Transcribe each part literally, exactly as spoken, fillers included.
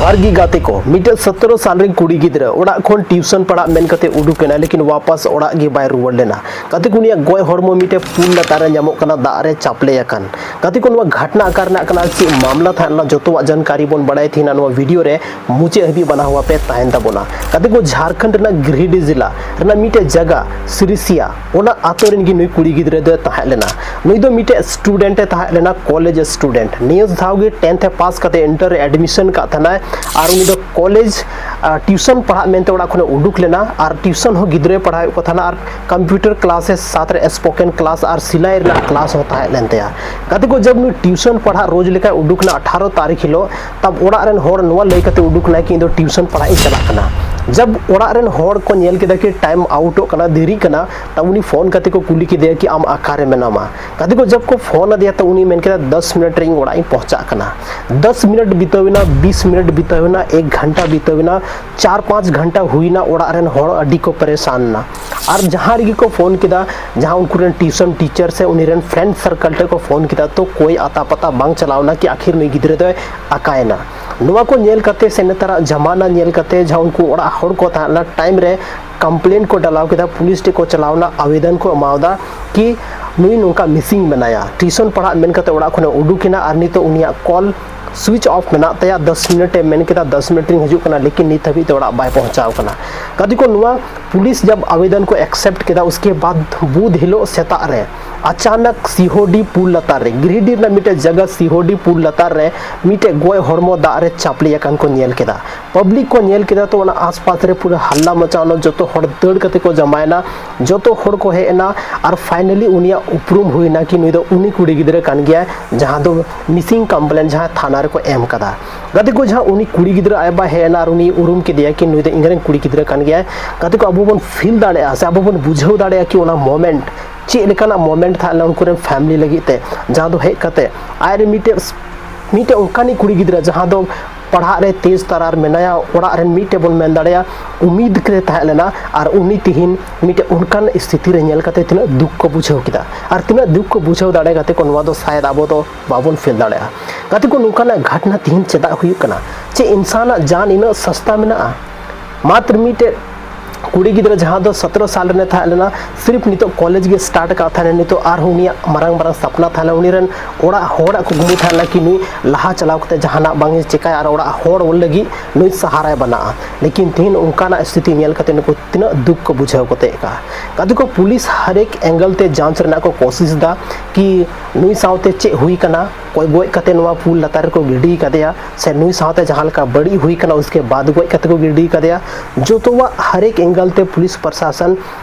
ᱟᱨ ᱜᱮ ᱜᱟᱛᱮ ᱠᱚ, ᱢᱤᱫᱴᱮᱡ ᱥᱚᱛᱨᱚ ᱥᱟᱞ ᱨᱮᱱ ᱠᱩᱲᱤ ᱜᱤᱫᱽᱨᱟᱹ ᱚᱲᱟᱜ ᱠᱷᱚᱱ ᱴᱤᱭᱩᱥᱚᱱ ᱯᱟᱲᱦᱟᱜ ᱢᱮᱱ ᱠᱟᱛᱮ ᱩᱰᱩᱠ ᱮᱱᱟ, ᱞᱮᱠᱤᱱ ᱣᱟᱯᱟᱥ ᱚᱲᱟᱜ ᱜᱮ ᱵᱟᱭ ᱨᱩᱣᱟᱹᱲ ᱞᱮᱱᱟ᱾ ᱜᱟᱛᱮ ᱠᱚ, ᱩᱱᱤᱭᱟᱜ ᱜᱚᱡ ᱦᱚᱲᱢᱚ ᱢᱤᱫᱴᱮᱡ ᱯᱩᱞ ᱞᱟᱛᱟᱨ ᱨᱮ ᱧᱟᱢᱚᱜ ᱠᱟᱱᱟ, ᱫᱟᱜ ᱨᱮ ᱪᱟᱯᱞᱮ ᱟᱠᱟᱱ᱾ ᱜᱟᱛᱮ ᱠᱚ, ᱱᱚᱣᱟ ᱜᱷᱟᱴᱱᱟ ᱚᱠᱟ ᱨᱮᱱᱟᱜ ᱠᱟᱱᱟ, ᱪᱮᱫ ᱢᱟᱢᱞᱟ ᱛᱟᱦᱮᱸ ᱞᱮᱱᱟ, ᱡᱚᱛᱚᱣᱟᱜ ᱡᱟᱱᱠᱟᱨᱤ ᱵᱚᱱ ᱵᱟᱲᱟᱭ ᱛᱟᱦᱮᱱᱟ ᱱᱚᱣᱟ ᱵᱷᱤᱰᱤᱭᱳ ᱨᱮ᱾ ᱢᱩᱪᱟᱹᱫ ᱦᱟᱹᱵᱤᱡ ᱵᱟᱱᱟ ᱦᱚᱲ ᱯᱮ ᱛᱟᱦᱮᱱ ᱛᱟᱵᱚᱱᱟ᱾ ᱜᱟᱛᱮ ᱠᱚ, ᱡᱷᱟᱲᱠᱷᱚᱸᱰ ᱨᱮᱱᱟᱜ ᱜᱤᱨᱤᱰᱤ ᱡᱮᱞᱟ ᱨᱮᱱᱟᱜ ᱢᱤᱫᱴᱮᱡ ᱡᱟᱭᱜᱟ ᱥᱤᱨᱤᱥᱤᱭᱟ, ᱚᱱᱟ ᱟᱛᱳ ᱨᱮᱱ ᱜᱮ ᱱᱩᱭ ᱠᱩᱲᱤ ᱜᱤᱫᱽᱨᱟᱹ ᱫᱚᱭ ᱛᱟᱦᱮᱸ ᱞᱮᱱᱟ᱾ ᱱᱩᱭ ᱫᱚ ᱢᱤᱫᱴᱮᱡ ᱥᱴᱩᱰᱮᱱᱴ ᱮ ᱛᱟᱦᱮᱸ ᱞᱮᱱᱟ, ᱠᱚᱞᱮᱡᱽ ᱥᱴᱩᱰᱮᱱᱴ᱾ ᱱᱤᱭᱟᱹ ᱫᱷᱟᱣ ᱜᱮ ᱴᱮᱱᱛᱷ ᱮ ᱯᱟᱥ ᱠᱟᱛᱮ ᱤᱱᱴᱟᱨ ᱨᱮ ᱮᱰᱢᱤᱥᱚᱱ ᱠᱟᱜ ᱛᱟᱦᱮᱱᱟᱭ᱾ ᱟᱨ ᱩᱱᱤ ᱫᱚ ᱠᱚᱞᱮᱡᱽ, ᱟᱨ ᱴᱤᱭᱩᱥᱚᱱ ᱯᱟᱲᱦᱟᱜ ᱢᱮᱱᱛᱮ ᱚᱲᱟᱜ ᱠᱷᱚᱱᱮ ᱩᱰᱩᱠ ᱞᱮᱱᱟ᱾ ᱟᱨ ᱴᱤᱭᱩᱥᱚᱱ ᱦᱚᱸ ᱜᱤᱫᱽᱨᱟᱹᱭ ᱯᱟᱲᱦᱟᱣᱮᱫ ᱠᱚ ᱛᱟᱦᱮᱱᱟ, ᱟᱨ ᱠᱚᱢᱯᱤᱭᱩᱴᱟᱨ ᱠᱞᱟᱥ ᱮ ᱥᱟᱛ ᱨᱮ ᱥᱯᱳᱠᱮᱱ ᱠᱞᱟᱥ ᱟᱨ ᱥᱤᱞᱟᱭ ᱨᱮᱱᱟᱜ ᱠᱞᱟᱥ ᱦᱚᱸ ᱛᱟᱦᱮᱸ ᱞᱮᱱ ᱛᱟᱭᱟ᱾ ᱜᱟᱛᱮ ᱠᱚ, ᱡᱟᱵ ᱱᱩᱭ ᱴᱤᱭᱩᱥᱚᱱ ᱯᱟᱲᱦᱟᱜ ᱨᱳᱡᱽ ᱞᱮᱠᱟᱭ ᱩᱰᱩᱠ ᱮᱱᱟ ᱟᱴᱷᱟᱨᱚ ᱛᱟᱹᱨᱤᱠᱷ ᱦᱤᱞᱳᱜ, ᱛᱟᱵ ᱚᱲᱟᱜ ᱨᱮᱱ ᱦᱚᱲ ᱱᱚᱣᱟ ᱞᱟᱹᱭ ᱠᱟᱛᱮ ᱩᱰᱩᱠ ᱮᱱᱟᱭ ᱠᱤ ᱤᱧ ᱫᱚ ᱴᱤᱭᱩᱥᱚᱱ ᱯᱟᱲᱦᱟᱜ ᱤᱧ ᱪᱟᱞᱟᱜ ᱠᱟᱱᱟ᱾ ᱡᱟᱵ ᱚᱲᱟᱜ ᱨᱮᱱ ᱦᱚᱲ ᱠᱚ ᱧᱮᱞ ᱠᱮᱫᱟ ᱠᱤ ᱴᱟᱭᱤᱢ ᱟᱣᱩᱴᱚᱜ ᱠᱟᱱᱟ, ᱫᱮᱨᱤᱜ ᱠᱟᱱᱟ, ᱛᱟᱵ ᱩᱱᱤ ᱯᱷᱳᱱ ᱠᱟᱛᱮ ᱠᱚ ᱠᱩᱞᱤ ᱠᱮᱫᱮᱭᱟ ᱠᱤ ᱟᱢ ᱚᱠᱟᱨᱮ ᱢᱮᱱᱟᱢᱟ᱾ ᱜᱟᱛᱮ ᱠᱚ, ᱡᱟᱵ ᱠᱚ ᱯᱷᱳᱱ ᱟᱫᱮᱭᱟ ᱛᱚ ᱩᱱᱤ ᱢᱮᱱ ᱠᱮᱫᱟ ᱫᱚᱥ ᱢᱤᱱᱤᱴ ᱨᱮ ᱤᱧ ᱚᱲᱟᱜ ᱤᱧ ᱯᱚᱦᱪᱟᱜ ᱠᱟᱱᱟ᱾ ᱫᱚᱥ ᱢᱤᱱᱤᱴ ᱵᱤᱛᱟᱹᱣ ᱮᱱᱟ, ᱵᱤᱥ ᱢᱤᱱᱤᱴ ᱵᱤᱛᱟᱹᱣ ᱮᱱᱟ, ᱮᱠ ᱜᱷᱟᱱᱴᱟ ᱵᱤᱛᱟᱹᱣ ᱮᱱᱟ, ᱪᱟᱨ ᱯᱟᱸᱪ ᱜᱷᱟᱱᱴᱟ ᱦᱩᱭᱱᱟ, ᱚᱲᱟᱜ ᱨᱮᱱ ᱦᱚᱲ ᱟᱹᱰᱤ ᱠᱚ ᱯᱟᱨᱮᱥᱟᱱ ᱮᱱᱟ᱾ ᱟᱨ ᱡᱟᱦᱟᱸ ᱨᱮᱜᱮ ᱠᱚ ᱯᱷᱳᱱ ᱠᱮᱫᱟ, ᱡᱟᱦᱟᱸ ᱩᱱᱠᱩ ᱨᱮᱱ ᱴᱤᱭᱩᱥᱚᱱ ᱴᱤᱪᱟᱨ ᱥᱮ ᱩᱱᱤ ᱨᱮᱱ ᱯᱷᱨᱮᱱᱰ ᱥᱟᱨᱠᱮᱞ ᱴᱷᱮᱱ ᱠᱚ ᱯᱷᱳᱱ ᱠᱮᱫᱟ, ᱛᱚ ᱠᱳᱭ ᱟᱛᱟ ᱯᱟᱛᱟ ᱵᱟᱝ ᱪᱟᱞᱟᱣ ᱮᱱᱟ ᱠᱤ ᱟᱠᱷᱤᱨ ᱱᱩᱭ ᱜᱤᱫᱽᱨᱟᱹ ᱫᱚᱭ ᱟᱠᱟᱭᱮᱱᱟ᱾ ᱱᱚᱣᱟ ᱠᱚ ᱧᱮᱞ ᱠᱟᱛᱮ ᱥᱮ ᱱᱮᱛᱟᱨᱟᱜ ᱡᱟᱢᱟᱱᱟ ᱧᱮᱞ ᱠᱟᱛᱮ ᱡᱟᱦᱟᱸ ᱩᱱᱠᱩ ᱚᱲᱟᱜ ᱦᱚᱲ ᱠᱚ ᱛᱟᱦᱮᱸ ᱞᱮᱱᱟ, ᱴᱟᱭᱤᱢ ᱨᱮ ᱠᱚᱢᱯᱞᱮᱱ ᱠᱚ ᱰᱟᱞᱟᱣ ᱠᱮᱫᱟ, ᱯᱩᱞᱤᱥ ᱴᱷᱮᱱ ᱠᱚ ᱪᱟᱞᱟᱣ ᱮᱱᱟ, ᱟᱵᱮᱫᱚᱱ ᱠᱚ ᱮᱢᱟᱣᱫᱟ ᱠᱤ ᱱᱩᱭ ᱱᱚᱝᱠᱟ ᱢᱤᱥᱤᱝ ᱢᱮᱱᱟᱭᱟ, ᱴᱤᱭᱩᱥᱚᱱ ᱯᱟᱲᱦᱟᱜ ᱢᱮᱱ ᱠᱟᱛᱮ ᱚᱲᱟᱜ ᱠᱷᱚᱱᱮ ᱩᱰᱩᱠ ᱮᱱᱟ ᱟᱨ ᱱᱤᱛᱚᱜ ᱩᱱᱤᱭᱟᱜ ᱠᱚᱞ ᱥᱩᱭᱤᱪ ᱚᱯᱷ ᱢᱮᱱᱟᱜ ᱛᱟᱭᱟ᱾ ᱫᱚᱥ ᱢᱤᱱᱤᱴ ᱮ ᱢᱮᱱ ᱠᱮᱫᱟ, ᱫᱚᱥ ᱢᱤᱱᱤᱴ ᱨᱤᱧ ᱦᱤᱡᱩᱜ ᱠᱟᱱᱟ, ᱞᱮᱠᱤᱱ ᱱᱤᱛ ᱦᱟᱹᱵᱤᱡ ᱛᱮ ᱚᱲᱟᱜ ᱵᱟᱭ ᱯᱚᱦᱪᱟᱣ ᱠᱟᱱᱟ᱾ ᱜᱟᱛᱮ ᱠᱚ, ᱱᱚᱣᱟ ᱯᱩᱞᱤᱥ ᱡᱟᱵ ᱟᱵᱮᱫᱚᱱ ᱠᱚ ᱮᱠᱥᱮᱯᱴ ᱠᱮᱫᱟ, ᱩᱥᱠᱮ ᱵᱟᱫ ᱵᱩᱫᱷ ᱦᱤᱞᱳᱜ ᱥᱮᱛᱟᱜ ᱨᱮ ᱟᱪᱟᱱᱟᱠ ᱥᱤᱦᱳᱰᱤ ᱯᱩᱞ ᱞᱟᱛᱟᱨ ᱨᱮ, ᱜᱤᱨᱤᱰᱤ ᱨᱮᱱᱟᱜ ᱢᱤᱫᱴᱮᱡ ᱡᱟᱭᱜᱟ ᱥᱤᱦᱳᱰᱤ ᱯᱩᱞ ᱞᱟᱛᱟᱨ ᱨᱮ ᱢᱤᱫᱴᱮᱡ ᱜᱚᱡ ᱦᱚᱲᱢᱚ ᱫᱟᱜ ᱨᱮ ᱪᱟᱯᱞᱤ ᱟᱠᱟᱱ ᱠᱚ ᱧᱮᱞ ᱠᱮᱫᱟ᱾ ᱯᱟᱵᱽᱞᱤᱠ ᱠᱚ ᱧᱮᱞ ᱠᱮᱫᱟ ᱛᱚ ᱚᱱᱟ ᱟᱥᱯᱟᱥ ᱨᱮ ᱯᱩᱨᱟᱹ ᱦᱟᱞᱞᱟ ᱢᱟᱪᱟᱣ ᱮᱱᱟ, ᱡᱚᱛᱚ ᱦᱚᱲ ᱫᱟᱹᱲ ᱠᱟᱛᱮ ᱠᱚ ᱡᱟᱢᱟᱭᱮᱱᱟ, ᱡᱚᱛᱚ ᱦᱚᱲ ᱠᱚ ᱦᱮᱡ ᱮᱱᱟ᱾ ᱟᱨ ᱯᱷᱟᱭᱱᱟᱞᱤ ᱩᱱᱤᱭᱟᱜ ᱩᱯᱨᱩᱢ ᱦᱩᱭᱱᱟ ᱠᱤ ᱱᱩᱭ ᱫᱚ ᱩᱱᱤ ᱠᱩᱲᱤ ᱜᱤᱫᱽᱨᱟᱹ ᱠᱟᱱ ᱜᱮᱭᱟᱭ ᱡᱟᱦᱟᱸ ᱫᱚ ᱢᱤᱥᱤᱝ ᱠᱚᱢᱯᱞᱮᱱ ᱡᱟᱦᱟᱸ ᱛᱷᱟᱱᱟ ᱨᱮᱠᱚ ᱮᱢ ᱠᱟᱫᱟ᱾ ᱜᱟᱛᱮ ᱠᱚ, ᱡᱟᱦᱟᱸ ᱩᱱᱤ ᱠᱩᱲᱤ ᱜᱤᱫᱽᱨᱟᱹ ᱟᱡ ᱵᱟᱭ ᱦᱮᱡ ᱮᱱᱟ ᱟᱨ ᱩᱱᱤ ᱩᱨᱩᱢ ᱠᱮᱫᱮᱭᱟ ᱠᱤ ᱱᱩᱭ ᱫᱚ ᱤᱧ ᱨᱮᱱ ᱠᱩᱲᱤ ᱜᱤᱫᱽᱨᱟᱹ ᱠᱟᱱ ᱜᱮᱭᱟᱭ᱾ ᱜᱟᱛᱮ ᱠᱚ, ᱟᱵᱚ ᱵᱚᱱ ᱯᱷᱤᱞ ᱫᱟᱲᱮᱭᱟᱜᱼᱟ ᱥᱮ ᱟᱵᱚ ᱵᱚᱱ ᱵᱩᱡᱷᱟᱹᱣ ᱫᱟᱲᱮᱭᱟᱜᱼᱟ ᱠᱤ ᱚᱱᱟ ᱢᱳᱢᱮᱱᱴ ᱪᱮᱫ ᱞᱮᱠᱟᱱᱟᱜ ᱢᱳᱢᱮᱱᱴ ᱛᱟᱦᱮᱸ ᱞᱮᱱᱟ ᱩᱱᱠᱩ ᱨᱮᱱ ᱯᱷᱮᱢᱤᱞᱤ ᱞᱟᱹᱜᱤᱫ ᱛᱮ, ᱡᱟᱦᱟᱸ ᱫᱚ ᱦᱮᱡ ᱠᱟᱛᱮ ᱟᱡ ᱨᱮᱱ ᱢᱤᱫᱴᱮᱡ, ᱢᱤᱫᱴᱮᱡ ᱚᱱᱠᱟᱱᱤᱡ ᱠᱩᱲᱤ ᱜᱤᱫᱽᱨᱟᱹ ᱡᱟᱦᱟᱸ ᱫᱚ ᱯᱟᱲᱦᱟᱜ ᱨᱮ ᱛᱮᱡᱽ ᱛᱟᱨᱟᱨ ᱢᱮᱱᱟᱭᱟ, ᱚᱲᱟᱜ ᱨᱮᱱ ᱢᱤᱫᱴᱮᱡ ᱵᱚᱱ ᱢᱮᱱ ᱫᱟᱲᱮᱭᱟᱜᱼᱟ ᱩᱢᱤᱫ ᱨᱮ ᱛᱟᱦᱮᱸ ᱞᱮᱱᱟ, ᱟᱨ ᱩᱱᱤ ᱛᱤᱦᱤᱧ ᱢᱤᱫᱴᱮᱡ ᱚᱱᱠᱟᱱ ᱥᱛᱷᱤᱛᱤ ᱨᱮ ᱧᱮᱞ ᱠᱟᱛᱮ ᱛᱤᱱᱟᱹᱜ ᱫᱩᱠ ᱠᱚ ᱵᱩᱡᱷᱟᱹᱣ ᱠᱮᱫᱟ᱾ ᱟᱨ ᱛᱤᱱᱟᱹᱜ ᱫᱩᱠ ᱠᱚ ᱵᱩᱡᱷᱟᱹᱣ ᱫᱟᱲᱮ ᱠᱟᱛᱮ ᱠᱚ ᱱᱚᱣᱟ ᱫᱚ ᱥᱟᱭᱮᱫ ᱟᱵᱚ ᱫᱚ ᱵᱟᱵᱚᱱ ᱯᱷᱤᱞ ᱫᱟᱲᱮᱭᱟᱜᱼᱟ᱾ ᱜᱟᱛᱮ ᱠᱚ, ᱱᱚᱝᱠᱟᱱᱟᱜ ᱜᱷᱟᱴᱱᱟ ᱛᱤᱦᱤᱧ ᱪᱮᱫᱟᱜ ᱦᱩᱭᱩᱜ ᱠᱟᱱᱟ? ᱪᱮᱫ ᱤᱱᱥᱟᱱᱟᱜ ᱡᱟᱱ ᱤᱱᱟᱹᱜ ᱥᱚᱥᱛᱟ ᱢᱮᱱᱟᱜᱼᱟ? ᱢᱟᱛᱨ ᱢᱤᱫᱴᱮᱡ ᱠᱩᱲᱤ ᱜᱤᱫᱽᱨᱟᱹ ᱡᱟᱦᱟᱸ ᱫᱚ ᱥᱚᱛᱨᱚ ᱥᱟᱞ ᱨᱮᱱᱮ ᱛᱟᱦᱮᱸ ᱞᱮᱱᱟ, ᱥᱤᱨᱯ ᱱᱤᱛᱚᱜ ᱠᱚᱞᱮᱡᱽ ᱜᱮ ᱥᱴᱟᱨᱴ ᱟᱠᱟᱫ ᱛᱟᱦᱮᱱᱟ, ᱱᱤᱛᱚᱜ ᱟᱨᱦᱚᱸ ᱩᱱᱤᱭᱟᱜ ᱢᱟᱨᱟᱝ ᱢᱟᱨᱟᱝ ᱥᱟᱯᱱᱟ ᱛᱟᱦᱮᱸ ᱞᱮᱱᱟ, ᱩᱱᱤ ᱨᱮᱱ ᱚᱲᱟᱜ ᱦᱚᱲᱟᱜ ᱠᱩᱠᱢᱩ ᱛᱟᱦᱮᱸ ᱞᱮᱱᱟ ᱠᱤ ᱱᱩᱭ ᱞᱟᱦᱟ ᱪᱟᱞᱟᱣ ᱠᱟᱛᱮ ᱡᱟᱦᱟᱱᱟᱜ ᱵᱟᱝ ᱮ ᱪᱮᱠᱟᱭᱟ ᱟᱨ ᱚᱲᱟᱜ ᱦᱚᱲ ᱞᱟᱹᱜᱤᱫ ᱱᱩᱭ ᱥᱟᱦᱟᱨᱟᱭ ᱵᱮᱱᱟᱜᱼᱟ᱾ ᱞᱮᱠᱤᱱ ᱛᱮᱦᱮᱧ ᱚᱱᱠᱟᱱᱟᱜ ᱥᱛᱷᱤᱛᱤ ᱧᱮᱞ ᱠᱟᱛᱮ ᱱᱩᱠᱩ ᱛᱤᱱᱟᱹᱜ ᱫᱩᱠ ᱠᱚ ᱵᱩᱡᱷᱟᱹᱣ ᱠᱟᱛᱮ ᱠᱟᱜᱼᱟ᱾ ᱜᱟᱛᱮ ᱠᱚ, ᱯᱩᱞᱤᱥ ᱦᱟᱨᱮᱠ ᱮᱝᱜᱮᱞ ᱛᱮ ᱡᱟᱸᱪ ᱨᱮᱱᱟᱜ ᱠᱚ ᱠᱳᱥᱤᱥ ᱫᱟ ᱠᱤ ᱱᱩᱭ ᱥᱟᱶᱛᱮ ᱪᱮᱫ ᱦᱩᱭ ᱠᱟᱱᱟ, ᱚᱠᱚᱭ ᱜᱚᱡ ᱠᱟᱛᱮ ᱱᱚᱣᱟ ᱯᱩᱞ ᱞᱟᱛᱟᱨ ᱨᱮᱠᱚ ᱜᱤᱰᱤ ᱠᱟᱫᱮᱭᱟ, ᱥᱮ ᱱᱩᱭ ᱥᱟᱶᱛᱮ ᱡᱟᱦᱟᱸ ᱞᱮᱠᱟ ᱵᱟᱹᱲᱤᱡ ᱦᱩᱭ ᱠᱟᱱᱟ, ᱩᱥᱠᱮ ᱵᱟᱫ ᱜᱚᱡ ᱠᱟᱛᱮ ᱠᱚ ᱜᱤᱰᱤ ᱠᱟᱫᱮᱭᱟ᱾ ᱡᱚᱛᱚᱣᱟᱜ ᱦᱟᱨᱮᱠ ᱮᱝᱜᱮᱞ ᱛᱮ ᱯᱩᱞᱤᱥ ᱯᱨᱚᱥᱟᱥᱚᱱ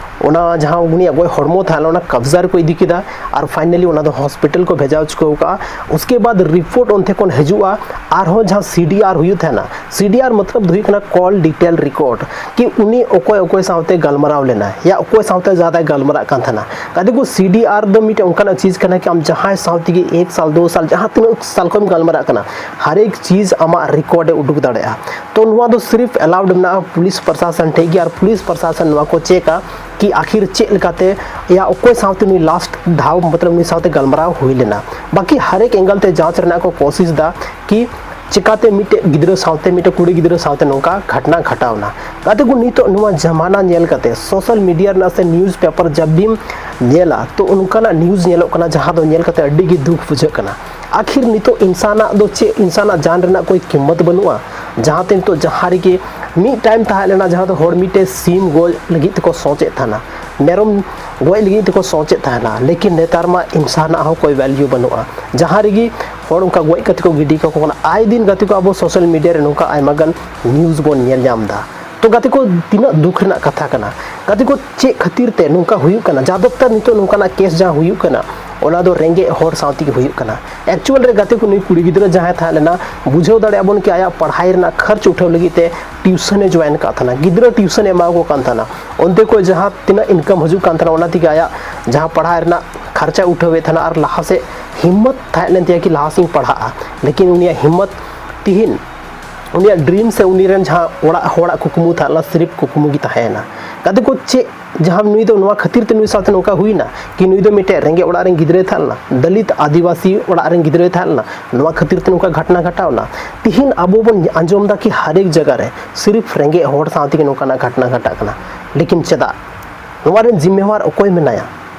ᱚᱱᱟ ᱡᱟᱦᱟᱸ ᱩᱱᱤᱭᱟᱜ ᱜᱚᱡ ᱦᱚᱲᱢᱚ ᱛᱟᱦᱮᱸ ᱞᱮᱱᱟ, ᱚᱱᱟ ᱠᱟᱵᱽᱡᱟ ᱨᱮᱠᱚ ᱤᱫᱤ ᱠᱮᱫᱟ ᱟᱨ ᱯᱷᱟᱭᱱᱟᱞᱤ ᱚᱱᱟ ᱫᱚ ᱦᱚᱥᱯᱤᱴᱟᱞ ᱠᱚ ᱵᱷᱮᱡᱟ ᱦᱚᱪᱚ ᱟᱠᱟᱫᱼᱟ᱾ ᱩᱥᱠᱮ ᱵᱟᱫ ᱨᱤᱯᱳᱨᱴ ᱚᱱᱛᱮ ᱠᱷᱚᱱ ᱦᱤᱡᱩᱜᱼᱟ, ᱟᱨᱦᱚᱸ ᱡᱟᱦᱟᱸ ᱥᱤ ᱰᱤ ᱟᱨ ᱦᱩᱭᱩᱜ ᱛᱟᱦᱮᱱᱟ, ᱥᱤ ᱰᱤ ᱟᱨ ᱢᱚᱛᱞᱚᱵ ᱫᱚ ᱦᱩᱭᱩᱜ ᱠᱟᱱᱟ ᱠᱚᱞ ᱰᱤᱴᱮᱞ ᱨᱮᱠᱚᱨᱰ, ᱠᱤ ᱩᱱᱤ ᱚᱠᱚᱭ ᱚᱠᱚᱭ ᱥᱟᱶᱛᱮ ᱜᱟᱞᱢᱟᱨᱟᱣ ᱞᱮᱱᱟ ᱭᱟ ᱚᱠᱚᱭ ᱥᱟᱶᱛᱮ ᱡᱟᱫᱟᱭ ᱜᱟᱞᱢᱟᱨᱟᱜ ᱠᱟᱱ ᱛᱟᱦᱮᱱᱟ᱾ ᱜᱟᱛᱮ ᱠᱚ, ᱥᱤ ᱰᱤ ᱟᱨ ᱫᱚ ᱢᱤᱫᱴᱮᱱ ᱚᱱᱠᱟᱱᱟᱜ ᱪᱤᱡᱽ ᱠᱟᱱᱟ ᱠᱤ ᱟᱢ ᱡᱟᱦᱟᱸᱭ ᱥᱟᱶ ᱛᱮᱜᱮ ᱮᱠ ᱥᱟᱞ, ᱫᱩ ᱥᱟᱞ, ᱡᱟᱦᱟᱸ ᱛᱤᱱᱟᱹᱜ ᱥᱟᱞ ᱠᱷᱚᱱ ᱮᱢ ᱜᱟᱞᱢᱟᱨᱟᱜ ᱠᱟᱱᱟ, ᱦᱟᱨᱮᱠ ᱪᱤᱡᱽ ᱟᱢᱟᱜ ᱨᱮᱠᱚᱨᱰ ᱮ ᱩᱰᱩᱠ ᱫᱟᱲᱮᱭᱟᱜᱼᱟ᱾ ᱛᱚ ᱱᱚᱣᱟ ᱫᱚ ᱥᱤᱨᱤᱯ ᱮᱞᱟᱣᱰ ᱢᱮᱱᱟᱜᱼᱟ ᱯᱩᱞᱤᱥ ᱯᱨᱚᱥᱟᱥᱚᱱ ᱴᱷᱮᱡ ᱜᱮ, ᱟᱨ ᱯᱩᱞᱤᱥ ᱯᱨᱚᱥᱟᱥᱚᱱ ᱱᱚᱣᱟ ᱠᱚ ᱪᱮᱠᱟ ᱠᱤ ᱟᱠᱷᱤᱨ ᱪᱮᱫ ᱞᱮᱠᱟᱛᱮ ᱭᱟ ᱚᱠᱚᱭ ᱥᱟᱶᱛᱮ ᱱᱩᱭ ᱞᱟᱥᱴ ᱫᱷᱟᱣ, ᱢᱚᱛᱞᱚᱵ ᱱᱩᱭ ᱥᱟᱶᱛᱮ ᱜᱟᱞᱢᱟᱨᱟᱣ ᱦᱩᱭ ᱞᱮᱱᱟ᱾ ᱵᱟᱠᱤ ᱦᱟᱨᱮᱠ ᱮᱝᱜᱮᱞ ᱛᱮ ᱡᱟᱸᱪ ᱨᱮᱱᱟᱜ ᱠᱚ ᱠᱳᱥᱤᱥ ᱫᱟ ᱠᱤ ᱪᱤᱠᱟᱛᱮ ᱢᱤᱫᱴᱮᱡ ᱜᱤᱫᱽᱨᱟᱹ ᱥᱟᱶᱛᱮ, ᱢᱤᱫᱴᱮᱡ ᱠᱩᱲᱤ ᱜᱤᱫᱽᱨᱟᱹ ᱥᱟᱶᱛᱮ ᱱᱚᱝᱠᱟ ᱜᱷᱟᱴᱱᱟ ᱜᱷᱟᱴᱟᱣ ᱮᱱᱟ᱾ ᱜᱟᱛᱮ ᱠᱚ, ᱱᱤᱛᱚᱜ ᱱᱚᱣᱟ ᱡᱟᱢᱟᱱᱟ ᱧᱮᱞ ᱠᱟᱛᱮ, ᱥᱳᱥᱟᱞ ᱢᱤᱰᱤᱭᱟ ᱨᱮᱱᱟᱜ ᱥᱮ ᱱᱤᱭᱩᱡᱽ ᱯᱮᱯᱟᱨ ᱡᱟᱵ ᱵᱤᱢ ᱧᱮᱞᱟ, ᱛᱚ ᱚᱱᱠᱟᱱᱟᱜ ᱱᱤᱭᱩᱡᱽ ᱧᱮᱞᱚᱜ ᱠᱟᱱᱟ ᱡᱟᱦᱟᱸ ᱫᱚ ᱧᱮᱞ ᱠᱟᱛᱮ ᱟᱹᱰᱤ ᱜᱮ ᱫᱩᱠ ᱵᱩᱡᱷᱟᱹᱜ ᱠᱟᱱᱟ᱾ ᱟᱠᱷᱤᱨ ᱱᱤᱛᱚᱜ ᱤᱱᱥᱟᱱᱟᱜ ᱫᱚ ᱪᱮᱫ, ᱤᱱᱥᱟᱱᱟᱜ ᱡᱟᱱ ᱨᱮᱱᱟᱜ ᱠᱳᱭ ᱠᱤᱢᱢᱚᱛ ᱵᱟᱹᱱᱩᱜᱼᱟ? ᱡᱟᱦᱟᱸ ᱛᱮ ᱱᱤᱛᱚᱜ ᱡᱟᱦᱟᱸ ᱨᱮᱜᱮ ᱢᱤᱫ ᱴᱟᱭᱤᱢ ᱛᱟᱦᱮᱸ ᱞᱮᱱᱟ, ᱡᱟᱦᱟᱸ ᱫᱚ ᱦᱚᱲ ᱢᱤᱫᱴᱮᱡ ᱥᱤᱢ ᱜᱚᱡ ᱞᱟᱹᱜᱤᱫ ᱛᱮᱠᱚ ᱥᱚᱪᱮᱫ ᱛᱟᱦᱮᱱᱟ, ᱢᱮᱨᱚᱢ ᱜᱚᱡ ᱞᱟᱹᱜᱤᱫ ᱛᱮᱠᱚ ᱥᱚᱪᱮᱫ ᱛᱟᱦᱮᱱᱟ, ᱞᱮᱠᱤᱱ ᱱᱮᱛᱟᱨ ᱢᱟ ᱤᱱᱥᱟᱱᱟᱜ ᱦᱚᱸ ᱠᱳᱭ ᱵᱷᱮᱞᱭᱩ ᱵᱟᱹᱱᱩᱜᱼᱟ᱾ ᱡᱟᱦᱟᱸ ᱨᱮᱜᱮ ᱦᱚᱲ ᱚᱱᱠᱟ ᱜᱚᱡ ᱠᱟᱛᱮ ᱠᱚ ᱜᱤᱰᱤ ᱠᱟᱠᱚ ᱠᱟᱱᱟ᱾ ᱟᱭ ᱫᱤᱱ ᱜᱟᱛᱮ ᱠᱚ ᱟᱵᱚ ᱥᱳᱥᱟᱞ ᱢᱤᱰᱤᱭᱟ ᱨᱮ ᱱᱚᱝᱠᱟ ᱟᱭᱢᱟ ᱜᱟᱱ ᱱᱤᱭᱩᱡᱽ ᱵᱚᱱ ᱧᱮᱞ ᱧᱟᱢ ᱮᱫᱟ᱾ ᱛᱚ ᱜᱟᱛᱮ ᱠᱚ, ᱛᱤᱱᱟᱹᱜ ᱫᱩᱠ ᱨᱮᱱᱟᱜ ᱠᱟᱛᱷᱟ ᱠᱟᱱᱟ᱾ ᱜᱟᱛᱮ ᱠᱚ, ᱪᱮᱫ ᱠᱷᱟᱹᱛᱤᱨ ᱛᱮ ᱱᱚᱝᱠᱟ ᱦᱩᱭᱩᱜ ᱠᱟᱱᱟ? ᱡᱟᱫᱚᱵᱛᱚᱨ ᱱᱤᱛᱚᱜ ᱱᱚᱝᱠᱟᱱᱟᱜ ᱠᱮᱥ ᱡᱟᱦᱟᱸ ᱦᱩᱭᱩᱜ ᱠᱟᱱᱟ, ᱚᱱᱟ ᱫᱚ ᱨᱮᱸᱜᱮᱡ ᱦᱚᱲ ᱥᱟᱶ ᱛᱮᱜᱮ ᱦᱩᱭᱩᱜ ᱠᱟᱱᱟ᱾ ᱮᱠᱪᱩᱣᱟᱞ ᱨᱮ ᱜᱟᱛᱮ ᱠᱚ, ᱱᱩᱭ ᱠᱩᱲᱤ ᱜᱤᱫᱽᱨᱟᱹ ᱡᱟᱦᱟᱸᱭ ᱛᱟᱦᱮᱸ ᱞᱮᱱᱟ, ᱵᱩᱡᱷᱟᱹᱣ ᱫᱟᱲᱮᱭᱟᱜ ᱵᱚᱱ ᱠᱤ ᱟᱭᱟᱜ ᱯᱟᱲᱦᱟᱣ ᱨᱮᱱᱟᱜ ᱠᱷᱚᱨᱪ ᱩᱴᱷᱟᱹᱣ ᱞᱟᱹᱜᱤᱫ ᱛᱮ ᱴᱤᱭᱩᱥᱚᱱ ᱮ ᱡᱚᱭᱮᱱ ᱟᱠᱟᱫ ᱛᱟᱦᱮᱱᱟ, ᱜᱤᱫᱽᱨᱟᱹ ᱴᱤᱭᱩᱥᱚᱱ ᱮ ᱮᱢᱟ ᱠᱚ ᱠᱟᱱ ᱛᱟᱦᱮᱱᱟ᱾ ᱚᱱᱛᱮ ᱠᱷᱚᱱ ᱡᱟᱦᱟᱸ ᱛᱤᱱᱟᱹᱜ ᱤᱱᱠᱟᱢ ᱦᱤᱡᱩᱜ ᱠᱟᱱ ᱛᱟᱦᱮᱱᱟ, ᱚᱱᱟ ᱛᱮᱜᱮ ᱟᱭᱟᱜ ᱡᱟᱦᱟᱸ ᱯᱟᱲᱦᱟᱣ ᱨᱮᱱᱟᱜ ᱠᱷᱚᱨᱪᱟ ᱩᱴᱷᱟᱹᱣᱮᱫ ᱛᱟᱦᱮᱱᱟ ᱟᱨ ᱞᱟᱦᱟ ᱥᱮᱫ ᱦᱤᱢᱢᱚᱛ ᱛᱟᱦᱮᱸ ᱞᱮᱱ ᱛᱟᱭᱟ ᱠᱤ ᱞᱟᱦᱟ ᱥᱮᱫ ᱤᱧ ᱯᱟᱲᱦᱟᱜᱼᱟ᱾ ᱞᱮᱠᱤᱱ ᱩᱱᱤᱭᱟᱜ ᱦᱤᱢᱢᱚᱛ ᱛᱤᱦᱤᱧ ᱩᱱᱤᱭᱟᱜ ᱰᱨᱤᱢ ᱥᱮ ᱩᱱᱤ ᱨᱮᱱ ᱡᱟᱦᱟᱸ ᱚᱲᱟᱜ ᱦᱚᱲᱟᱜ ᱠᱩᱠᱢᱩ ᱛᱟᱦᱮᱸ ᱞᱮᱱᱟ, ᱥᱤᱨᱤᱯ ᱠᱩᱠᱢᱩ ᱜᱮ ᱛᱟᱦᱮᱸᱭᱮᱱᱟ᱾ ᱜᱟᱛᱮ ᱠᱚ, ᱪᱮᱫ ᱡᱟᱦᱟᱸ ᱱᱩᱭ ᱫᱚ ᱱᱚᱣᱟ ᱠᱷᱟᱹᱛᱤᱨ ᱛᱮ ᱱᱩᱭ ᱥᱟᱶᱛᱮ ᱱᱚᱝᱠᱟ ᱦᱩᱭᱱᱟ ᱠᱤ ᱱᱩᱭ ᱫᱚ ᱢᱤᱫᱴᱮᱡ ᱨᱮᱸᱜᱮᱡ ᱚᱲᱟᱜ ᱨᱮᱱ ᱜᱤᱫᱽᱨᱟᱹᱭ ᱛᱟᱦᱮᱸ ᱞᱮᱱᱟ, ᱫᱚᱞᱤᱛ ᱟᱹᱫᱤᱵᱟᱹᱥᱤ ᱚᱲᱟᱜ ᱨᱮᱱ ᱜᱤᱫᱽᱨᱟᱹᱭ ᱛᱟᱦᱮᱸ ᱞᱮᱱᱟ, ᱱᱚᱣᱟ ᱠᱷᱟᱹᱛᱤᱨ ᱛᱮ ᱱᱚᱝᱠᱟ ᱜᱷᱚᱴᱱᱟ ᱜᱷᱚᱴᱟᱣ ᱮᱱᱟ? ᱛᱤᱦᱤᱧ ᱟᱵᱚ ᱵᱚᱱ ᱟᱸᱡᱚᱢ ᱮᱫᱟ ᱠᱤ ᱦᱟᱨᱮᱠ ᱡᱟᱭᱜᱟ ᱨᱮ ᱥᱤᱨᱤᱯ ᱨᱮᱸᱜᱮᱡ ᱦᱚᱲ ᱥᱟᱶ ᱛᱮᱜᱮ ᱱᱚᱝᱠᱟᱱᱟᱜ ᱜᱷᱚᱴᱱᱟ ᱜᱷᱚᱴᱟᱜ ᱠᱟᱱᱟ, ᱞᱮᱠᱤᱱ ᱪᱮᱫᱟᱜ? ᱱᱚᱣᱟ ᱨᱮᱱ ᱡᱤᱢᱢᱮᱣᱟᱨ ᱚᱠᱚᱭ ᱢᱮᱱᱟᱭᱟ?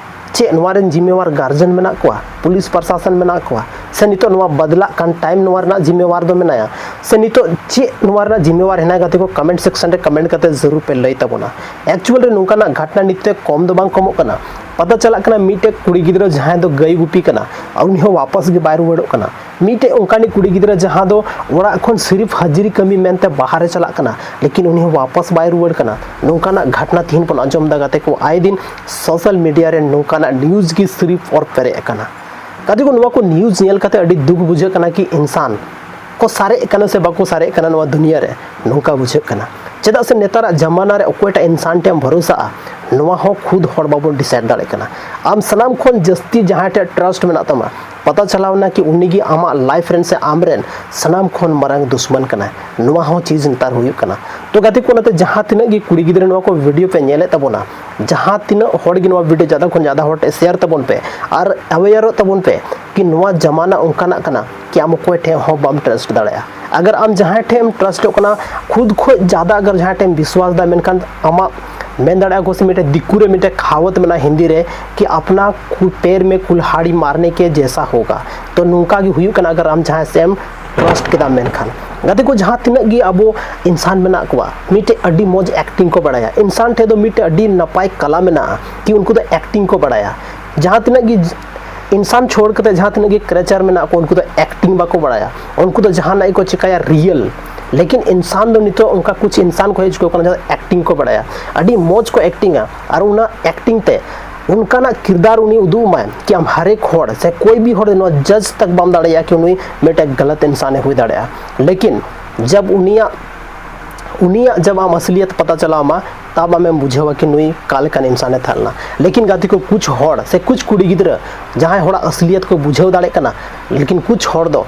ᱪᱮᱫ ᱱᱚᱣᱟ ᱨᱮᱱ ᱡᱤᱢᱢᱮᱣᱟᱨ ᱜᱟᱨᱡᱮᱱ ᱢᱮᱱᱟᱜ ᱠᱚᱣᱟ, ᱯᱩᱞᱤᱥ ᱯᱨᱚᱥᱟᱥᱚᱱ ᱢᱮᱱᱟᱜ ᱠᱚᱣᱟ, ᱥᱮ ᱱᱤᱛᱚᱜ ᱱᱚᱣᱟ ᱵᱟᱫᱞᱟᱜ ᱠᱟᱱ ᱴᱟᱭᱤᱢ ᱱᱚᱣᱟ ᱨᱮᱱᱟᱜ ᱡᱤᱢᱢᱮᱣᱟᱨ ᱫᱚ ᱢᱮᱱᱟᱭᱟ? ᱥᱮ ᱱᱤᱛᱚᱜ ᱪᱮᱫ ᱱᱚᱣᱟ ᱨᱮᱱᱟᱜ ᱡᱤᱢᱢᱮᱣᱟᱨ ᱦᱮᱱᱟᱭ? ᱜᱟᱛᱮ ᱠᱚ, ᱠᱚᱢᱮᱱᱴ ᱥᱮᱠᱥᱚᱱ ᱨᱮ ᱠᱚᱢᱮᱱᱴ ᱠᱟᱛᱮ ᱡᱟᱹᱨᱩᱲ ᱯᱮ ᱞᱟᱹᱭ ᱛᱟᱵᱚᱱᱟ᱾ ᱮᱠᱪᱩᱣᱟᱞ ᱨᱮ ᱱᱚᱝᱠᱟᱱᱟᱜ ᱜᱷᱚᱴᱱᱟ ᱱᱤᱛ ᱛᱮ ᱠᱚᱢ ᱫᱚ ᱵᱟᱝ ᱠᱚᱢᱚᱜ ᱠᱟᱱᱟ᱾ ᱯᱟᱛᱟ ᱪᱟᱞᱟᱜ ᱠᱟᱱᱟ, ᱢᱤᱫᱴᱮᱡ ᱠᱩᱲᱤ ᱜᱤᱫᱽᱨᱟᱹ ᱡᱟᱦᱟᱸᱭ ᱫᱚ ᱜᱟᱹᱭ ᱜᱩᱯᱤ ᱠᱟᱱᱟ, ᱩᱱᱤ ᱦᱚᱸ ᱣᱟᱯᱟᱥ ᱜᱮ ᱵᱟᱭ ᱨᱩᱣᱟᱹᱲᱚᱜ ᱠᱟᱱᱟ᱾ ᱢᱤᱫᱴᱮᱡ ᱚᱱᱠᱟᱱᱤᱡ ᱠᱩᱲᱤ ᱜᱤᱫᱽᱨᱟᱹ ᱡᱟᱦᱟᱸ ᱫᱚ ᱚᱲᱟᱜ ᱠᱷᱚᱱ ᱥᱤᱨᱤᱯ ᱦᱟᱡᱨᱤ ᱠᱟᱹᱢᱤ ᱢᱮᱱᱛᱮ ᱵᱟᱦᱟᱨᱮ ᱪᱟᱞᱟᱜ ᱠᱟᱱᱟ, ᱞᱮᱠᱤᱱ ᱩᱱᱤ ᱦᱚᱸ ᱣᱟᱯᱟᱥ ᱵᱟᱭ ᱨᱩᱣᱟᱹᱲ ᱠᱟᱱᱟ᱾ ᱱᱚᱝᱠᱟᱱᱟᱜ ᱜᱷᱚᱴᱱᱟ ᱛᱤᱦᱤᱧ ᱵᱚᱱ ᱟᱸᱡᱚᱢ ᱮᱫᱟ ᱜᱟᱛᱮ ᱠᱚ, ᱟᱭ ᱫᱤᱱ ᱥᱳᱥᱟᱞ ᱢᱤᱰᱤᱭᱟ ᱨᱮ ᱱᱚᱝᱠᱟᱱᱟᱜ ᱱᱤᱭᱩᱡᱽ ᱜᱮ ᱥᱤᱨᱤᱯ ᱚᱨ ᱯᱮᱨᱮᱡ ᱟᱠᱟᱱᱟ᱾ ᱜᱟᱛᱮ ᱠᱚ, ᱱᱚᱣᱟ ᱠᱚ ᱱᱤᱭᱩᱡᱽ ᱧᱮᱞ ᱠᱟᱛᱮ ᱟᱹᱰᱤ ᱫᱩᱠ ᱵᱩᱡᱷᱟᱹᱜ ᱠᱟᱱᱟ ᱠᱤ ᱤᱱᱥᱟᱱ ᱠᱚ ᱥᱟᱨᱮᱡ ᱠᱟᱱᱟ ᱥᱮ ᱵᱟᱠᱚ ᱥᱟᱨᱮᱡ ᱠᱟᱱᱟ ᱱᱚᱣᱟ ᱫᱩᱱᱤᱭᱟᱹ ᱨᱮ, ᱱᱚᱝᱠᱟ ᱵᱩᱡᱷᱟᱹᱜ ᱠᱟᱱᱟ᱾ ᱪᱮᱫᱟᱜ ᱥᱮ ᱱᱮᱛᱟᱨᱟᱜ ᱡᱟᱢᱟᱱᱟ ᱨᱮ ᱚᱠᱚᱭᱴᱟᱜ ᱤᱱᱥᱟᱱ ᱴᱷᱮᱱ ᱮᱢ ᱵᱷᱚᱨᱚᱥᱟᱜᱼᱟ, ᱱᱚᱣᱟ ᱦᱚᱸ ᱠᱷᱩᱫ ᱦᱚᱲ ᱵᱟᱵᱚᱱ ᱰᱤᱥᱟᱭᱤᱰ ᱫᱟᱲᱮᱭᱟᱜ ᱠᱟᱱᱟ᱾ ᱟᱢ ᱥᱟᱱᱟᱢ ᱠᱷᱚᱱ ᱡᱟᱹᱥᱛᱤ ᱡᱟᱦᱟᱸᱭ ᱴᱷᱮᱱ ᱴᱨᱟᱥᱴ ᱢᱮᱱᱟᱜ ᱛᱟᱢᱟ, ᱯᱟᱛᱟ ᱪᱟᱞᱟᱣ ᱮᱱᱟ ᱠᱤ ᱩᱱᱤᱜᱮ ᱟᱢᱟᱜ ᱞᱟᱭᱤᱯᱷ ᱨᱮᱱ ᱥᱮ ᱟᱢᱨᱮᱱ ᱥᱟᱱᱟᱢ ᱠᱷᱚᱱ ᱢᱟᱨᱟᱝ ᱫᱩᱥᱢᱟᱱ ᱠᱟᱱᱟᱭ᱾ ᱱᱚᱣᱟ ᱦᱚᱸ ᱪᱤᱡᱽ ᱱᱮᱛᱟᱨ ᱦᱩᱭᱩᱜ ᱠᱟᱱᱟ᱾ ᱛᱚ ᱜᱟᱛᱮ ᱠᱚ, ᱚᱱᱟᱛᱮ ᱡᱟᱦᱟᱸ ᱛᱤᱱᱟᱹᱜ ᱜᱮ ᱠᱩᱲᱤ ᱜᱤᱫᱽᱨᱟᱹ ᱱᱚᱣᱟ ᱠᱚ ᱵᱷᱤᱰᱤᱭᱳ ᱯᱮ ᱧᱮᱞᱮᱫ ᱛᱟᱵᱚᱱᱟ, ᱡᱟᱦᱟᱸ ᱛᱤᱱᱟᱹᱜ ᱦᱚᱲ ᱜᱮ ᱱᱚᱣᱟ ᱵᱷᱤᱰᱤᱭᱳ ᱡᱟᱫᱟ ᱠᱷᱚᱱ ᱡᱟᱫᱟ ᱦᱚᱲ ᱴᱷᱮᱱ ᱥᱮᱭᱟᱨ ᱛᱟᱵᱚᱱ ᱯᱮ ᱟᱨ ᱟᱣᱮᱭᱟᱨᱚᱜ ᱛᱟᱵᱚᱱ ᱯᱮ ᱠᱤ ᱱᱚᱣᱟ ᱡᱟᱢᱟᱱᱟ ᱚᱱᱠᱟᱱᱟᱜ ᱠᱟᱱᱟ ᱠᱤ ᱟᱢ ᱚᱠᱚᱭ ᱴᱷᱮᱱ ᱦᱚᱸ ᱵᱟᱢ ᱴᱨᱟᱥᱴ ᱫᱟᱲᱮᱭᱟᱜᱼᱟ᱾ ᱟᱜᱟᱨ ᱟᱢ ᱡᱟᱦᱟᱸᱭ ᱴᱷᱮᱱ ᱮᱢ ᱴᱨᱟᱥᱴᱚᱜ ᱠᱟᱱᱟ, ᱠᱷᱩᱫ ᱠᱷᱚᱡ ᱡᱟᱫᱟ ᱟᱜᱟᱨ ᱡᱟᱦᱟᱸᱭ ᱴᱷᱮᱱ ᱮᱢ ᱵᱤᱥᱣᱟᱥ ᱫᱟ, ᱢᱮᱱᱠᱷᱟᱱ ᱟᱢᱟᱜ ᱢᱮᱱ ᱫᱟᱲᱮᱭᱟᱜᱼᱟ ᱠᱚ ᱥᱮ ᱢᱤᱫᱴᱮᱡ ᱫᱤᱠᱩ ᱨᱮ ᱢᱤᱫᱴᱮᱡ ᱠᱷᱟᱣᱟᱛ ᱢᱮᱱᱟᱜᱼᱟ ᱦᱤᱱᱫᱤ ᱨᱮ ᱠᱤ ᱟᱯᱱᱟ ᱠᱩ-, ᱯᱮᱨ ᱢᱮ ᱠᱩᱞᱦᱟᱲᱤ ᱢᱟᱨᱱᱮ ᱠᱮ ᱡᱮᱥᱟ ᱦᱳᱜᱟ᱾ ᱛᱚ ᱱᱚᱝᱠᱟ ᱜᱮ ᱦᱩᱭᱩᱜ ᱠᱟᱱᱟ ᱟᱜᱟᱨ ᱟᱢ ᱡᱟᱦᱟᱸᱭ ᱥᱮᱫ ᱮᱢ ᱴᱨᱟᱥᱴ ᱠᱮᱫᱟ ᱢᱮᱱᱠᱷᱟᱱ᱾ ᱜᱟᱛᱮ ᱠᱚ, ᱡᱟᱦᱟᱸ ᱛᱤᱱᱟᱹᱜ ᱜᱮ ᱟᱵᱚ ᱤᱱᱥᱟᱱ ᱢᱮᱱᱟᱜ ᱠᱚᱣᱟ, ᱢᱤᱫᱴᱮᱡ ᱟᱹᱰᱤ ᱢᱚᱡᱽ ᱮᱠᱴᱤᱝ ᱠᱚ ᱵᱟᱲᱟᱭᱟ᱾ ᱤᱱᱥᱟᱱ ᱴᱷᱮᱱ ᱫᱚ ᱢᱤᱫᱴᱮᱡ ᱟᱹᱰᱤ ᱱᱟᱯᱟᱭ ᱠᱟᱞᱟ ᱢᱮᱱᱟᱜᱼᱟ ᱠᱤ ᱩᱱᱠᱩ ᱫᱚ ᱮᱠᱴᱤᱝ ᱠᱚ ᱵᱟᱲᱟᱭᱟ᱾ ᱡᱟᱦᱟᱸ ᱛᱤᱱᱟᱹᱜ ᱜᱮ ᱤᱱᱥᱟᱱ ᱪᱷᱳᱲ ᱠᱟᱛᱮ ᱡᱟᱦᱟᱸ ᱛᱤᱱᱟᱹᱜ ᱜᱮ ᱠᱨᱤᱭᱮᱪᱟᱨ ᱢᱮᱱᱟᱜ ᱠᱚ, ᱩᱱᱠᱩ ᱫᱚ ᱮᱠᱴᱤᱝ ᱵᱟᱠᱚ ᱵᱟᱲᱟᱭᱟ, ᱩᱱᱠᱩ ᱫᱚ ᱡᱟᱦᱟᱱᱟᱜ ᱜᱮᱠᱚ ᱪᱤᱠᱟᱹᱭᱟ ᱨᱤᱭᱮᱞ᱾ ᱞᱮᱠᱤᱱ ᱤᱱᱥᱟᱱ ᱫᱚ ᱱᱤᱛᱚᱜ ᱚᱱᱠᱟ ᱠᱩᱪ ᱤᱱᱥᱟᱱ ᱠᱚ ᱦᱮᱡ ᱪᱩᱠᱟᱹᱣ ᱠᱟᱱᱟ ᱡᱟᱦᱟᱸ ᱫᱚ ᱮᱠᱴᱤᱝ ᱠᱚ ᱵᱟᱲᱟᱭᱟ, ᱟᱹᱰᱤ ᱢᱚᱡᱽ ᱠᱚ ᱮᱠᱴᱤᱝᱟ᱾ ᱟᱨ ᱚᱱᱟ ᱮᱠᱴᱤᱝ ᱛᱮ ᱚᱱᱠᱟᱱᱟᱜ ᱠᱤᱨᱫᱟᱨ ᱩᱱᱤ ᱩᱫᱩᱜ ᱟᱢᱟᱭ ᱠᱤ ᱟᱢ ᱦᱟᱨᱮᱠ ᱦᱚᱲ ᱥᱮ ᱠᱚᱭ ᱵᱤ ᱦᱚᱲ ᱱᱚᱣᱟ ᱡᱟᱡᱽ ᱛᱟᱠ ᱵᱟᱢ ᱫᱟᱲᱮᱭᱟᱜᱼᱟ ᱠᱤ ᱱᱩᱭ ᱢᱤᱫᱴᱮᱡ ᱜᱟᱞᱟᱛ ᱤᱱᱥᱟᱱᱮ ᱦᱩᱭ ᱫᱟᱲᱮᱭᱟᱜᱼᱟ᱾ ᱞᱮᱠᱤᱱ ᱡᱟᱵ ᱩᱱᱤᱭᱟᱜ ᱩᱱᱤᱭᱟᱜ ᱡᱟᱵ ᱟᱢ ᱟᱥᱞᱤᱭᱟᱛ ᱯᱟᱛᱟ ᱪᱟᱞᱟᱣ ᱟᱢᱟ, ᱛᱟᱵ ᱟᱢᱮᱢ ᱵᱩᱡᱷᱟᱹᱣᱟ ᱠᱤ ᱱᱩᱭ ᱠᱟ ᱞᱮᱠᱟᱱ ᱤᱱᱥᱟᱱᱮ ᱛᱟᱦᱮᱸ ᱞᱮᱱᱟ᱾ ᱞᱮᱠᱤᱱ ᱜᱟᱛᱮ ᱠᱚ, ᱠᱩᱪ ᱦᱚᱲ ᱥᱮ ᱠᱩᱪ ᱠᱩᱲᱤ ᱜᱤᱫᱽᱨᱟᱹ ᱡᱟᱦᱟᱸᱭ ᱦᱚᱲᱟᱜ ᱟᱥᱞᱤᱭᱟᱛ ᱠᱚ ᱵᱩᱡᱷᱟᱹᱣ ᱫᱟᱲᱮᱭᱟᱜ ᱠᱟᱱᱟ, ᱞᱮᱠᱤᱱ ᱠᱩᱪ ᱦᱚᱲ ᱫᱚ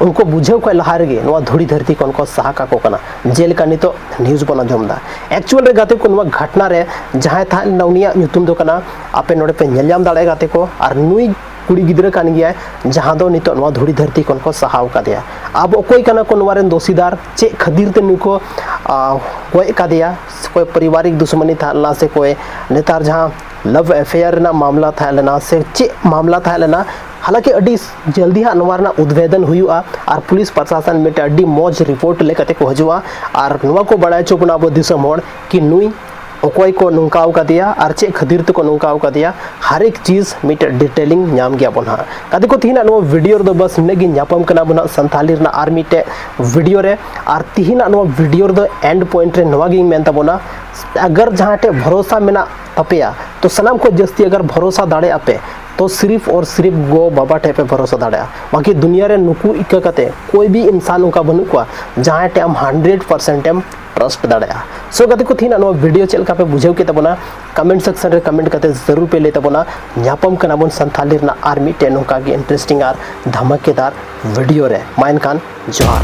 ᱩᱱᱠᱩ ᱵᱩᱡᱷᱟᱹᱣ ᱠᱷᱚᱱ ᱞᱟᱦᱟ ᱨᱮᱜᱮ ᱱᱚᱣᱟ ᱫᱷᱩᱲᱤ ᱫᱷᱟᱹᱨᱛᱤ ᱠᱷᱚᱱ ᱠᱚ ᱥᱟᱦᱟ ᱠᱟᱠᱚ ᱠᱟᱱᱟ᱾ ᱡᱮᱞᱮᱠᱟ ᱱᱤᱛᱚᱜ ᱱᱤᱭᱩᱡᱽ ᱵᱚᱱ ᱟᱸᱡᱚᱢ ᱮᱫᱟ᱾ ᱮᱠᱪᱩᱭᱟᱞ ᱨᱮ ᱜᱟᱛᱮ ᱠᱚ, ᱱᱚᱣᱟ ᱜᱷᱚᱴᱱᱟ ᱨᱮ ᱡᱟᱦᱟᱸᱭ ᱛᱟᱦᱮᱸ ᱞᱮᱱᱟ, ᱩᱱᱤᱭᱟᱜ ᱧᱩᱛᱩᱢ ᱫᱚ ᱠᱟᱱᱟ, ᱟᱯᱮ ᱱᱚᱰᱮ ᱯᱮ ᱧᱮᱞ ᱧᱟᱢ ᱫᱟᱲᱮᱭᱟᱜᱼᱟ ᱜᱟᱛᱮ ᱠᱚ, ᱟᱨ ᱱᱩᱭ ᱠᱩᱲᱤ ᱜᱤᱫᱽᱨᱟᱹ ᱠᱟᱱ ᱜᱮᱭᱟᱭ, ᱡᱟᱦᱟᱸ ᱫᱚ ᱱᱤᱛᱚᱜ ᱱᱚᱣᱟ ᱫᱷᱩᱲᱤ ᱫᱷᱟᱹᱨᱛᱤ ᱠᱷᱚᱱ ᱠᱚ ᱥᱟᱦᱟᱣ ᱠᱟᱫᱮᱭᱟ᱾ ᱟᱵᱚ ᱚᱠᱚᱭ ᱠᱟᱱᱟ ᱠᱚ ᱱᱚᱣᱟ ᱨᱮᱱ ᱫᱳᱥᱤᱫᱟᱨ, ᱪᱮᱫ ᱠᱷᱟᱹᱛᱤᱨ ᱛᱮ ᱱᱩᱭ ᱠᱚ, ᱟ, ᱜᱚᱡ ᱠᱟᱫᱮᱭᱟ? ᱚᱠᱚᱭ ᱯᱟᱨᱤᱵᱟᱨᱤᱠ ᱫᱩᱥᱢᱟᱱᱤ ᱛᱟᱦᱮᱸ ᱞᱮᱱᱟ, ᱥᱮ ᱚᱠᱚᱭ ᱱᱮᱛᱟᱨ ᱡᱟᱦᱟᱸ ᱞᱟᱵᱷ ᱮᱯᱷᱮᱭᱟᱨ ᱨᱮᱱᱟᱜ ᱢᱟᱢᱞᱟ ᱛᱟᱦᱮᱸ ᱞᱮᱱᱟ, ᱥᱮ ᱪᱮᱫ ᱢᱟᱢᱞᱟ ᱛᱟᱦᱮᱸ ᱞᱮᱱᱟ? ᱦᱟᱞᱟᱸᱠᱤ ᱟᱹᱰᱤ ᱡᱚᱞᱫᱤ ᱦᱟᱸᱜ ᱱᱚᱣᱟ ᱨᱮᱱᱟᱜ ᱩᱫᱵᱷᱮᱫᱚᱱ ᱦᱩᱭᱩᱜᱼᱟ, ᱟᱨ ᱯᱩᱞᱤᱥ ᱯᱨᱚᱥᱟᱥᱚᱱ ᱢᱤᱫᱴᱮᱱ ᱟᱹᱰᱤ ᱢᱚᱡᱽ ᱨᱤᱯᱳᱨᱴ ᱞᱮᱠᱟᱛᱮ ᱠᱚ ᱦᱤᱡᱩᱜᱼᱟ, ᱟᱨ ᱱᱚᱣᱟ ᱠᱚ ᱵᱟᱲᱟᱭ ᱦᱚᱪᱚ ᱵᱚᱱᱟ ᱟᱵᱚ ᱫᱤᱥᱚᱢ ᱦᱚᱲ ᱠᱤ ᱱᱩᱭ ᱚᱠᱚᱭ ᱠᱚ ᱱᱚᱝᱠᱟᱣ ᱠᱟᱫᱮᱭᱟ ᱟᱨ ᱪᱮᱫ ᱠᱷᱟᱹᱛᱤᱨ ᱛᱮᱠᱚ ᱱᱚᱝᱠᱟᱣ ᱠᱟᱫᱮᱭᱟ, ᱦᱟᱨ ᱮᱠ ᱪᱤᱡᱽ ᱢᱤᱫᱴᱮᱡ ᱰᱤᱴᱮᱞᱤᱝ ᱧᱟᱢ ᱜᱮᱭᱟ ᱵᱚᱱ ᱦᱟᱸᱜ᱾ ᱜᱟᱛᱮ ᱠᱚ, ᱛᱤᱦᱤᱧᱟᱜ ᱱᱚᱣᱟ ᱵᱷᱤᱰᱤᱭᱳ ᱨᱮᱫᱚ ᱵᱟᱥ ᱱᱤᱱᱟᱹᱜ ᱜᱮ᱾ ᱧᱟᱯᱟᱢ ᱠᱟᱱᱟ ᱵᱚᱱ ᱦᱟᱸᱜ ᱥᱟᱱᱛᱷᱟᱞᱤ ᱨᱮᱱᱟᱜ ᱟᱨ ᱢᱤᱫᱴᱮᱡ ᱵᱷᱤᱰᱤᱭᱳ ᱨᱮ᱾ ᱟᱨ ᱛᱤᱦᱤᱧᱟᱜ ᱱᱚᱣᱟ ᱵᱷᱤᱰᱤᱭᱳ ᱨᱮᱫᱚ ᱮᱱᱰ ᱯᱚᱭᱮᱱᱴ ᱨᱮ ᱱᱚᱣᱟ ᱜᱤᱧ ᱢᱮᱱ ᱛᱟᱵᱚᱱᱟ, ᱟᱜᱟᱨ ᱡᱟᱦᱟᱸ ᱴᱷᱮᱡ ᱵᱷᱚᱨᱚᱥᱟ ᱢᱮᱱᱟᱜ ᱛᱟᱯᱮᱭᱟ, ᱛᱚ ᱥᱟᱱᱟᱢ ᱠᱷᱚᱱ ᱡᱟᱹᱥᱛᱤ ᱟᱜᱟᱨ ᱵᱷᱚᱨᱚᱥᱟ ᱫᱟᱲᱮᱭᱟᱜᱼᱟ ᱯᱮ, ᱛᱚ ᱥᱤᱨᱤᱯ ᱚᱨ ᱥᱤᱨᱤᱯ ᱜᱚ ᱵᱟᱵᱟ ᱴᱷᱮᱡ ᱯᱮ ᱵᱷᱚᱨᱚᱥᱟ ᱫᱟᱲᱮᱭᱟᱜᱼᱟ᱾ ᱵᱟᱠᱤ ᱫᱩᱱᱤᱭᱟᱹ ᱨᱮ ᱱᱩᱠᱩ ᱤᱠᱟᱹ ᱠᱟᱛᱮ ᱠᱚᱭ ᱵᱤ ᱤᱱᱥᱟᱱ ᱚᱱᱠᱟ ᱵᱟᱹᱱᱩᱜ ᱠᱚᱣᱟ ᱡᱟᱦᱟᱸᱭ ᱴᱷᱮᱡ ᱟᱢ ᱦᱟᱱᱰᱨᱮᱰ ᱯᱟᱨᱥᱮᱱᱴ ᱮᱢ ᱴᱨᱟᱥᱴ ᱫᱟᱲᱮᱭᱟᱜᱼᱟ᱾ ᱥᱳ ᱜᱟᱛᱮ ᱠᱚ, ᱛᱤᱦᱤᱧᱟᱜ ᱱᱚᱣᱟ ᱵᱷᱤᱰᱤᱭᱳ ᱪᱮᱫ ᱞᱮᱠᱟ ᱯᱮ ᱵᱩᱡᱷᱟᱹᱣ ᱠᱮᱫ ᱛᱟᱵᱚᱱᱟ, ᱠᱚᱢᱮᱱᱴ ᱥᱮᱠᱥᱚᱱ ᱨᱮ ᱠᱚᱢᱮᱱᱴ ᱠᱟᱛᱮ ᱡᱟᱹᱨᱩᱲ ᱯᱮ ᱞᱟᱹᱭ ᱛᱟᱵᱚᱱᱟ᱾ ᱧᱟᱯᱟᱢ ᱠᱟᱱᱟ ᱵᱚᱱ ᱥᱟᱱᱛᱷᱟᱞᱤ ᱨᱮᱱᱟᱜ ᱟᱨ ᱢᱤᱫᱴᱮᱡ ᱱᱚᱝᱠᱟ ᱜᱮ ᱤᱱᱴᱟᱨᱮᱥᱴᱤᱝ ᱟᱨ ᱫᱷᱟᱢᱟᱠᱮᱫᱟᱨ ᱵᱷᱤᱰᱤᱭᱳ ᱨᱮ᱾ ᱢᱟ ᱮᱱᱠᱷᱟᱱ ᱡᱚᱦᱟᱨ᱾